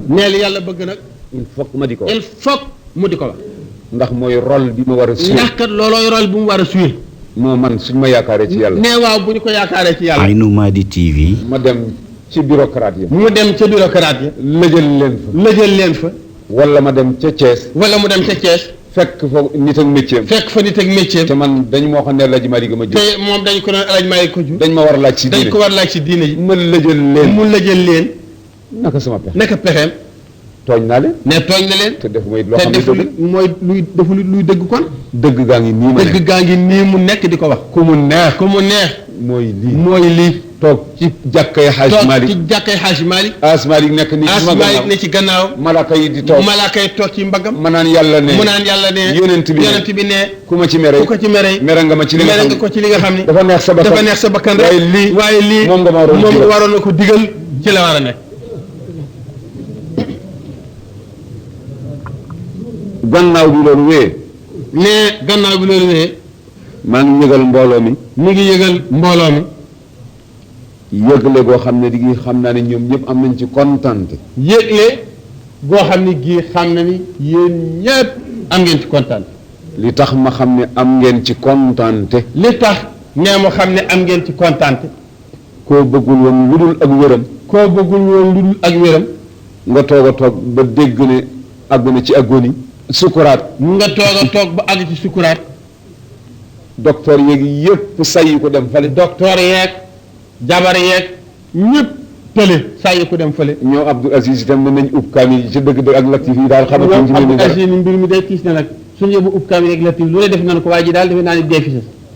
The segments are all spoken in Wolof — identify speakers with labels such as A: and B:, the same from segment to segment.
A: nee li yàlla bëgg nag
B: il faut que ma di ko
A: il faut mu di ko wax
B: ndax mooy rôle bi ma war a suyee
A: ndax kat loolooy rôle bu mu war a suyee
B: moo man suñ ma yaakaaree ci yàlla
A: nee waaw bu ñu ko yaakaaree ci yàlla
C: Aynou Mady TV.
B: ma dem ci bureaucrate yi
A: mu dem ca bureaucrate yi lëjal leen fa
B: wala ma dem ca Thiès
A: wala mu dem ca Thiès
B: fekk fa nit ak métier
A: fekk fa nit ak métier
B: te man dañ moo xam ne Alaaji Maalik ma jur
A: te moom dañ ko doon Alaaji Maalik ko jur
B: dañ ma war a laaj ci diine
A: dañ ko war laaj ci diine ji
B: ma lëjal leen
A: mu lëjal leen
B: naka sama pexe
A: naka pexeem
B: tooñ naa leen
A: ne tooñ na leen
B: te def mooy loo
A: te
B: xam ne
A: deful
B: dëgg
A: mooy luy dëgg kon
B: dëgg gaa ngi nii ma
A: dëgg gaa ngi nii mu nekk di ko wax
B: ku mu neex
A: ku mu neex
B: mooy lii toog ci jàkkay Xaaj
A: toog
B: Maalik
A: ci jàkkay Xaaj Maalik
B: As Maalik nekk nii
A: As Maalik ne ci gannaaw
B: malaaka yi di toog
A: malaaka yi toog ci mbagam
B: ma naan yàlla ne
A: mu naan yàlla ne
B: yonent bi
A: ne
B: ku ma ci mere
A: ku ko ci mere
B: mere nga ma ci li nga
A: mere
B: xam
A: nga ko ci li nga xam ni
B: dafa neex sa bakkan
A: dafa neex sa bakkan rek waaye lii
B: moom nga ma
A: waroon na ko digal ci la war a nekk
B: gannaaw bi loolu wee
A: ne gannaaw bi loolu wee
B: maa ngi yëgal mbooloo mi
A: mi ngi yëgal mbooloo mi
B: yëgle goo xam ne di ngi xam naa ne ñoom ñëpp am nañ ci kontante
A: yëgle goo xam ne gii xam na ni yéen ñëpp am ngeen ci kontaan
B: li tax ma xam ne am ngeen ci kontante
A: li tax nee mu xam ne am ngeen ci kontaante
B: koo bëggul woon lu dul ak wéram
A: koo bëggul woon lu dul ak wéram
B: nga toog a toog ba dégg ne àgg na ci agonie sukuraat
A: nga toog ba àgg ci sukuraat
B: docteur yeeg yëpp sayyi ko dem fale
A: docteur yeeg jabar yeeg ñëpp tële sayyi ko dem fële
B: ñoo Abdou Aziz itam ne nañ ub kaamil yi ci dëgg-dëgg ak Latif yi daal xamatuñ ci
A: Abdou Aziz ni mbir mi day tiis na nag suñu yóbbu ub kaamil yeeg Latif lu ne def nañ ko waaye ji daal defe naa ni dee fi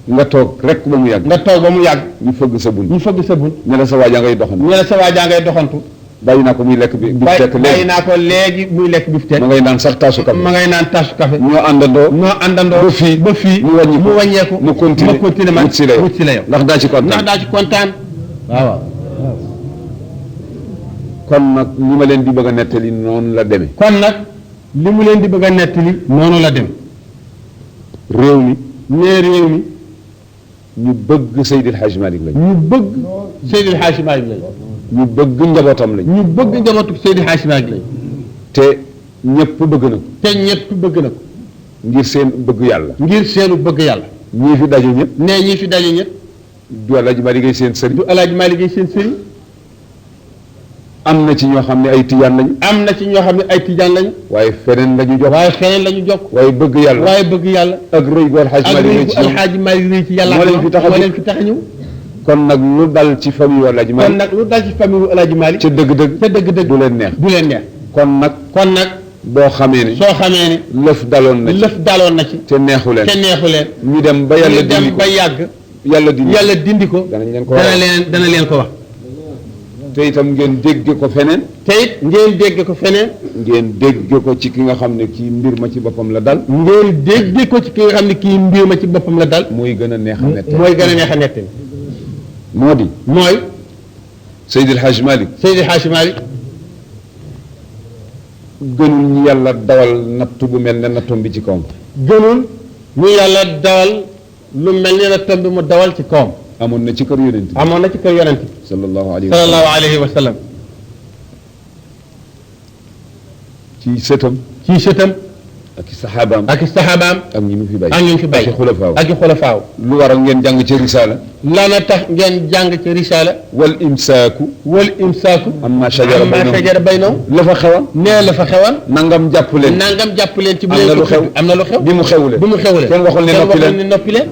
B: nga toog rek ba mu yàgg
A: nga toog ba mu yàgg
B: ñu fëgg sa bun
A: ne
B: la sa waajaa ngay doxantu bàyyi naa ko muy lekk bi tek léegi
A: bàyyi naa ko léegi muy lekk bi tek
B: ma ngay naan sax taasu café
A: ma ngay naan taasu café
B: ñoo àndandoo
A: ba fii mu wàññeeku
B: mu continuer
A: man
B: wut si la yow ndax daa ci kontaan waaw kon nag li ma leen di bëgg a nettali noonu la demee
A: kon nag li mu leen di bëgg a nettali noonu la dem
B: réew mi
A: ñu
B: bëgg Seydil Hadj Malick lañ
A: ñu bëgg Seydil Hadj Malick lañ
B: ñu bëgg njabootam lañ
A: ñu bëgg njabootu Seydil Hadj Malick lañ
B: te ñëpp bëgg na ko
A: te ñëpp bëgg na ko
B: ngir seen bëgg yàlla
A: ngir seenu bëgg yàlla
B: ñii fi daje ñëpp
A: nee ñii fi daje ñëpp
B: du Alaaji Malick ay seen sëriñ
A: du Alaaji Malick ay seen sëriñ
B: am na ci ñoo xam ne ay tijaan lañu
A: am na ci ñoo xam ne ay tijaan lañu
B: waaye feneen la ñu jokk waaye bëgg yàlla ak rëy gu
A: Alxaaji Malick rëy ci yàlla
B: moo leen fi tax
A: a ñëw
B: kon nag lu dal ci famille Alaaji Malick ca dëgg-dëgg du leen neex kon nag boo xamee ne
A: soo xamee ne
B: lëf daloon na ci te neexu leen ñu dem ba yàlla dindi ko
A: ba yàgg
B: yàlla
A: dindi ko dana leen ko wax
B: te itam ngeen dégg ko feneen
A: ngeen dégg ko ci
B: ki nga xam ne kii mbir ma ci boppam la dal mooy gën a neex a nettali mooy Seydil Hadj Malick gënul ñu yàlla dawal nattu bu mel ne nattoom bi ci kawam
A: gënul ñu yàlla dawal lu mel ne nattoom bi mu dawal ci kawam
B: amoon na ci kër yonent sallallahu
A: alayhi wa sallam
B: ci sëtam ak i saxaabaam ak ñi mu fi bàyyi ak i xulafaaw lu waral ngeen jàng ci risaala
A: lana tax ngeen jàng ci risaala
B: wal imsaaku amma shajara baynahum la fa xewan nangam jàpp leen ci bu leen ko xew am na lu xew bi mu xewule kenn waxul ne noppi leen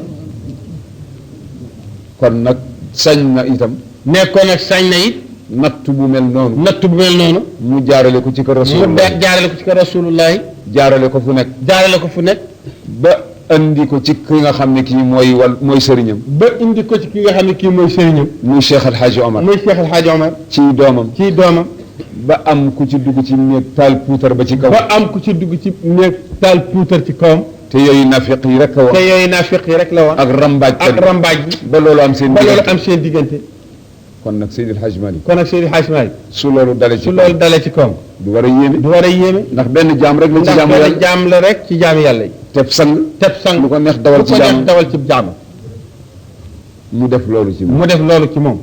B: kon nag sañ na itam
A: nekkoon nag sañ na it
B: natt bu mel noonu mu jaarale ko ci kër rasulullahi jaarale ko fu nekk ba indi ko ci ki nga xam ne kii mooy sëriñam muy Cheikh El Hadj Omar ci doomam ba am ku ci dugg ci néeg taal puutar ba ci kaw te yooyu nafiq yi rek la woon ak rambaaj bi ba loolu am seen diggante kon nag Seydil Hadj Malick su loolu dalee ci kawam du war a yéeme ndax benn jaam rek la ci jaamu yàlla yi teb sang lu ko neex dawal ci jaam mu def loolu ci moom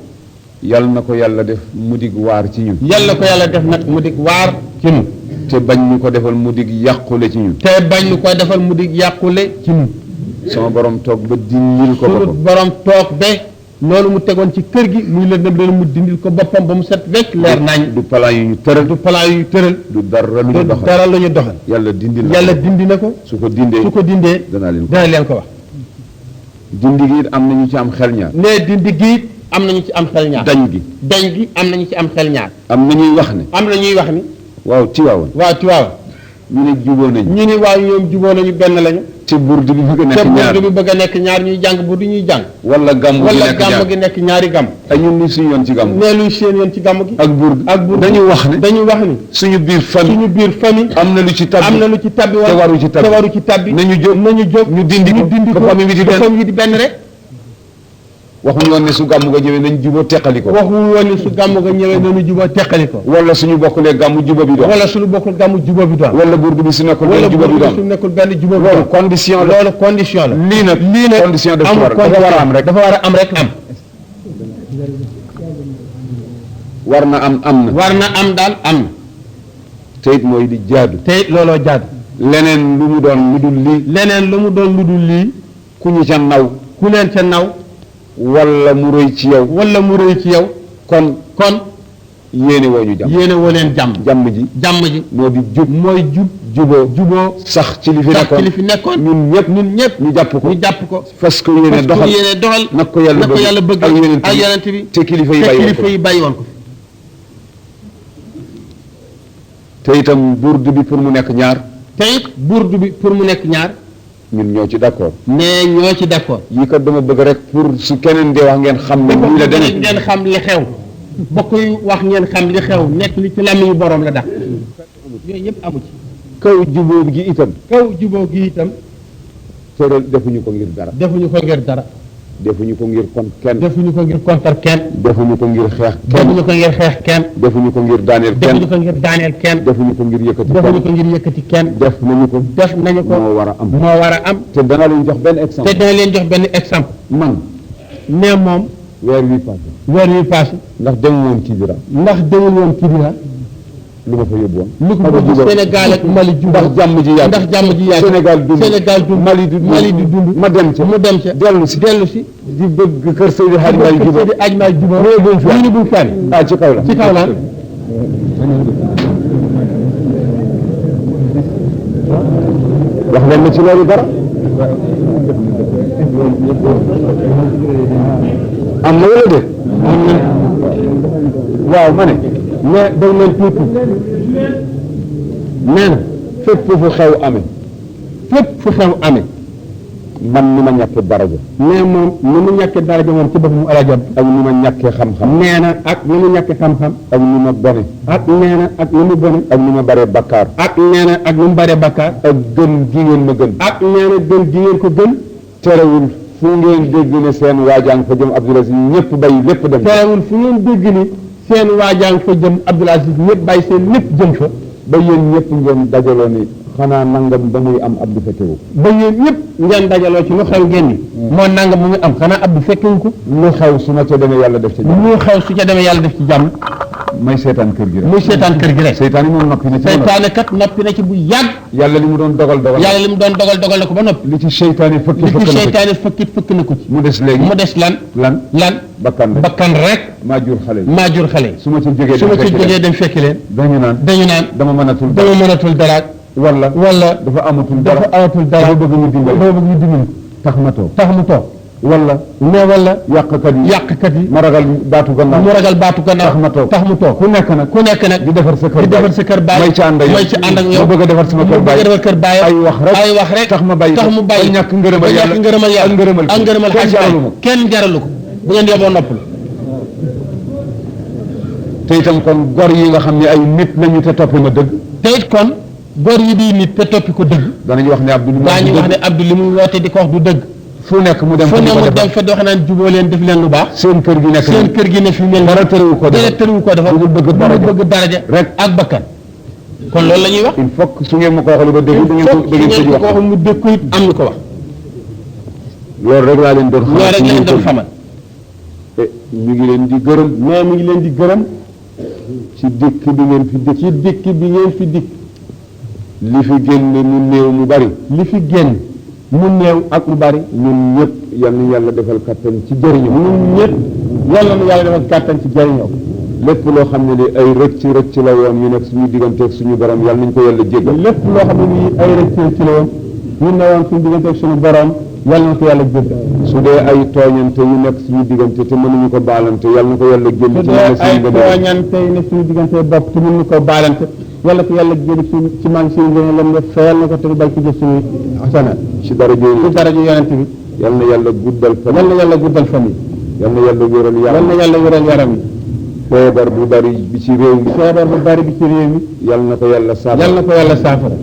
B: yal na ko yàlla def mu dig waar ci ñun.
A: yal na ko yàlla def nag mu dig waar ci ñun.
B: te bañ ñu ko defal mu dig yàqule ci ñun.
A: te bañ ñu ko defal mu dig yàqule ci ñun.
B: sama borom toog ba dindil ko boppam.
A: sunu borom toog ba loolu mu tegoon ci kër gi muy lëndëm loolu mu dindil ko boppam ba mu set wecc leer nañ.
B: du plan yu ñu tëral.
A: du plan yu ñu tëral.
B: du dara lu ñu doxal.
A: du dara lu ñu doxal.
B: yàlla dindi na
A: yàlla dindi na ko.
B: su ko dindee
A: danaa leen ko wax.
B: dindi gi it am nañu ci am xel ñaar.
A: ne dindi gi it am nañu ci am xel ñaar.
B: dañ gi
A: am nañu ci am xel ñaar.
B: am na ñuy wax ne.
A: am na ñuy wax ni.
B: waaw Tiwaawan. ñu ne jubóo nañu.
A: ñu ni waaw ñoom jubóo nañu benn lañu.
B: te burdu bi bëgg a nekk ñaar
A: te burdu bi bëgg a nekk ñaar ñuy jàng burdu ñuy jàng.
B: wala gàmm
A: gi nekk ñaari gàmm.
B: ak ñun li suñu yoon ci gàmm.
A: nee luy seen yoon ci gàmm gi.
B: ak burdu dañu wax ni. suñu biir famille. am na lu ci tabbi. te waru ci tabbi. nañu jóg ñu dindi ko. famille bi di benn rek. waxuñu woon ne su gàmm ga ñëwee nañ jubóo teqali ko. waxuñu woon ne su gàmm ga ñëwee nañu jubóo teqali ko. wala suñu bokkulee gàmm jubóo bi doon. wala suñu bokkul gàmm jubóo bi doon. wala burdu bi su nekkul benn jubóo bi doon. su nekkul benn jubóo bi doon. loolu condition la. lii nag condition dafa war a am rek. war na am daal am na. te it mooy di jaadu. te it looloo jaadu. leneen lu mu doon lu dul lii. ku ñu ca naw. ku leen ca naw. wala mu rëy ci yow. kon yéene woo ñu jàmm. jàmm ji. moo di juboo. sax ci li fi nekkoon. ñun ñëpp ñu jàpp ko. fas ko yéene doxal. nag ko yàlla bëgg ak yonent bi. te kilifa yi bàyyi woon ko. te itam burdu bi pour mu nekk ñaar. ñun ñoo ci d'accord. mais ñoo ci d'accord. yii kat dama bëgg rek pour su keneen di wax ngeen xam ne. nii la demee ngeen xam li xew. bokk yu wax ngeen xam li xew nekk li ci làmmiñu borom la dax. yooyu yëpp amu ci. kaw jubóo gi itam. tëral defuñu ko ngir dara. defuñu ko ngir kon kenn. defuñu ko ngir kontar kenn. defuñu ko ngir xeex kenn. defuñu ko ngir daaneel kenn. defuñu ko ngir yëkkati kenn. def nañu ko. moo war a am. te dana leen jox benn exemple. man. ne moom. weer wi passé. ndax demul woon Kidira. lu ma fa yóbbu woon. lu ko bëgg Sénégal ak Mali jubóo. ndax jàmm ji yàgg. Sénégal dund. Mali di dund. mu dem ca. dellu si. di bëgg kër Seydi Hadji Malick jubóo. ñu ni bu fenn. ci kaw la. wax leen ma ci loolu dara. am na wala de. waaw ma ne. mais dañ leen tuuti. nee na fépp fu xew amee. man ni ma ñàkkee daraja. mais moom ni mu ñàkkee daraja moom ci boppam alaja. ak ni ma ñàkkee xam-xam. nee na ak ni mu ñàkkee xam-xam. ak ni ma bone. ak nee na ak ni mu bone. ak ni ma baree bakkaar. ak nee na ak ni mu baree bakkaar. ak gën gi ngeen ma gën. ak nee na gën gi ngeen ko gën. terewul fu ngeen dégg ne seen waajaan fa jëm Abdoul Aziz ñëpp bàyyi lépp dem. terewul fu ngeen dégg ni seen waajaan fa jëm Abdoul Aziz ñëpp bàyyi seen lépp jëm fa. ba yéen ñëpp ngeen dajaloo ni xanaa nangam ba muy am Abdou fekkewu. ba yéen ñëpp ngeen dajaloo ci lu xew ngeen ni. moo nangam bu muy am xanaa Abdou fekkewu ko. lu xew su ma ca demee yàlla def ci jàmm. lu xew su ca demee yàlla def ci jàmm. may seetaan kër gi rek. muy seetaan kër gi rek. seytaane moom noppi na ci. seytaane kat noppi na ci bu yàgg. yàlla li mu doon dogal na ko ba noppi. li ci seytaane fëkk na ko ci. mu des lan. bakkan rek. maa jur xale. su ma ci jógee dem fekki leen. dañu naan dama mënatul dara. wala dafa amatul dara. dafa bëgg ñu dimbali. tax mu toog. wala yàqkat yi. ma ragal baatu gannaaw. tax mu toog. ku nekk nag. di defar sa kër baay. may ci ànd ak yow. bëgg a defar sama kër baay. ay wax rek. tax mu bàyyi. ay ñàkk ngërëmal yàlla. ak ngërëmal xaaj kenn jaralu ko. bu ngeen yóbboo noppalu. te itam kon gor yi nga xam ne ay nit lañu te toppi ma dëgg. te it kon gor yi di nit te toppi ko dëgg. danañu wax ne Abdou li muy woote di ko wax du dëgg. fu nekk mu dem fa di wax naan juboo leen def leen lu baax. seen kër gi ne fi mel. dara tëriwu ko dafa bëgg daraja rek ak bakkan. kon loolu la ñuy wax. il faut que su ngeen ma ko waxee ba dégg da ngeen ko wax mu dégg ko it am ñu ko wax. loolu rek laa leen doon xamal. mi ngi leen di gërëm.
A: mais mi ngi leen di gërëm.
B: ci dikk bi ngeen fi dikk.
A: ci dikk bi ngeen fi dikk.
B: li fi génn mu néew mu bari.
A: li fi génn mu néew ak mu bari.
B: ñun ñëpp yal na yàlla defal kattan ci jëriñoo.
A: ñun ñëpp yàlla na yàlla defal kattan ci jëriñoo.
B: lépp loo xam ne ni ay rëcc la woon ñu nekk suñu digganteeg suñu borom yàlla nañ ko yàlla jéggal.
A: lépp loo xam ne nii ay rëcc la woon ñu ne woon suñu digganteeg suñu borom yàlla na ko yàlla jéggal.
B: su dee ay tooñante yu nekk suñu diggante te mënuñu ko baalante yàlla na ko yàlla génn.
A: su dee ay tooñante yu nekk suñu diggante bopp te mënuñu ko baalante yàlla ko yàlla génn ci man suñu gën a lam nga fayal na ko te bañ ko jël suñu asana.
B: ci daraja
A: yonent bi.
B: yàlla na yàlla guddal fan.
A: yàlla na yàlla guddal fan yi.
B: yàlla na yàlla wéral yaram.
A: yàlla na yàlla wéral yaram yi.
B: feebar bu bari bi ci réew mi.
A: feebar bu bari bi ci réew mi.
B: yàlla na ko yàlla saafara.
A: yàlla na ko yàlla saafara.